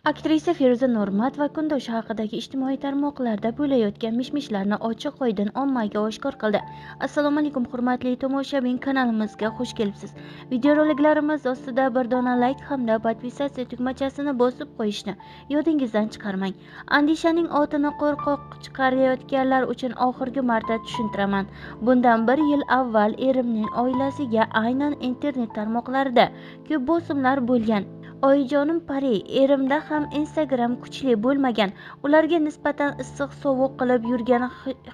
Aktrisa Feruza Normatova kundoshi haqidagi ijtimoiy tarmoqlarda bo'layotgan mish-mishlarni ochiq-oydin ommaga oshkor qildi. Assalomu alaykum hurmatli tomoshabin, kanalimizga xush kelibsiz. Videoroliklarimiz ostida bir dona like hamda podpisatsiya tugmachasini bosib qo'yishni yodingizdan chiqarmang. Andishaning otini qo'rqoq chiqarayotganlar uchun oxirgi marta tushuntiraman. Bundan bir yil avval erimning oilasiga aynan internet tarmoqlarida ko'p bosimlar bo'lgan. Oyijonim Pari, erimda ham Instagram kuchli bo'lmagan. Ularga nisbatan issiq-sovuq qilib yurgan,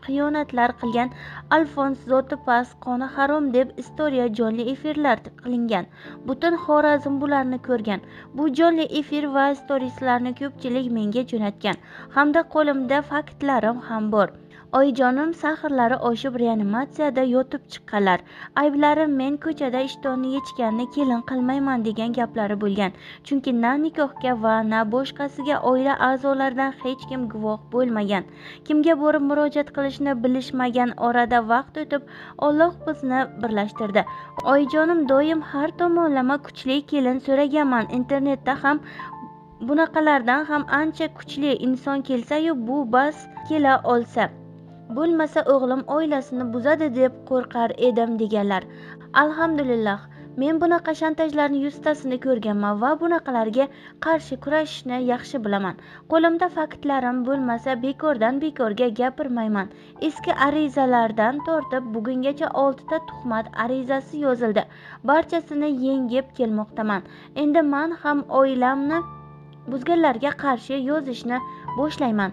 xiyonatlar qilgan Alfons zoti past, qoni harom deb istoriya jonli efirlar qilingan. Butun Xorazm bularni ko'rgan. Bu jonli efir va storieslarni ko'pchilik menga jo'natgan. Hamda qo'limda faktlarim ham bor. Oyijonim sahrlari oshib reanimatsiyada yotib chiqqanlar. Ayblarim men ko'chada ishtonni yechganni kelin qilmayman degan gaplari bo'lgan. Chunki na nikohga va na boshqasiga oila a'zolaridan hech kim guvoh bo'lmagan. Kimga borib murojaat qilishni bilishmagan. Orada vaqt o'tib Alloh bizni birlashtirdi. Oyijonim doim har tomonlama kuchli kelin so'raganman. Internetda ham bunaqalardan ham ancha kuchli inson kelsa-yu bu bas kela olsa. Bo'lmasa o'g'lim oilasini buzadi deb qo'rqar edim deganlar. Alhamdulillah, men bunaqa shantajlarni yuztasini ko'rganman va bunaqalarga qarshi kurashishni yaxshi bilaman. Qo'limda faktlarim bo'lmasa bekordan bekorga gapirmayman. Eski arizalardan tortib bugungacha 6 ta tuhmat arizasi yozildi. Barchasini yengib kelmoqdaman. Endi men ham oilamni buzganlarga qarshi yozishni boshlayman.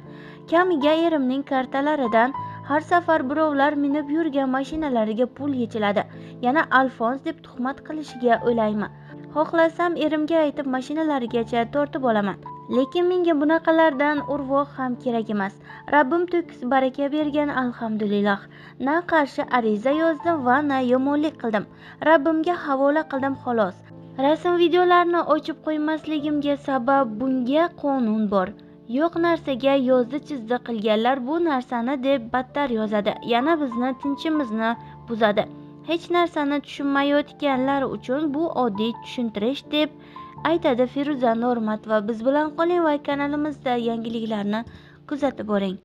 Kamiga erimning kartalaridan har safar birovlar minib yurgan mashinalariga pul yechiladi. Yana Alfons deb tuhmat qilishiga o'layman. Xohlasam erimga aytib mashinalarigacha tortib olaman. Lekin menga bunaqalardan urvoq ham kerak emas. Rabbim to'kis baraka bergan, alhamdulillah. Na qarshi ariza yozdim va na yomonlik qildim. Rabbimga havola qildim xolos. Rasm videolarni ochib qo'ymasligimga sabab bunga qonun bor. Yo'q narsaga yozdi chizdi qilganlar bu narsani deb battar yozadi. Yana bizni tinchimizni buzadi. Hech narsani tushunmayotganlar uchun bu oddiy tushuntirish deb aytadi Feruza Normatova. Biz bilan qoling va kanalimizda yangiliklarni kuzatib boring.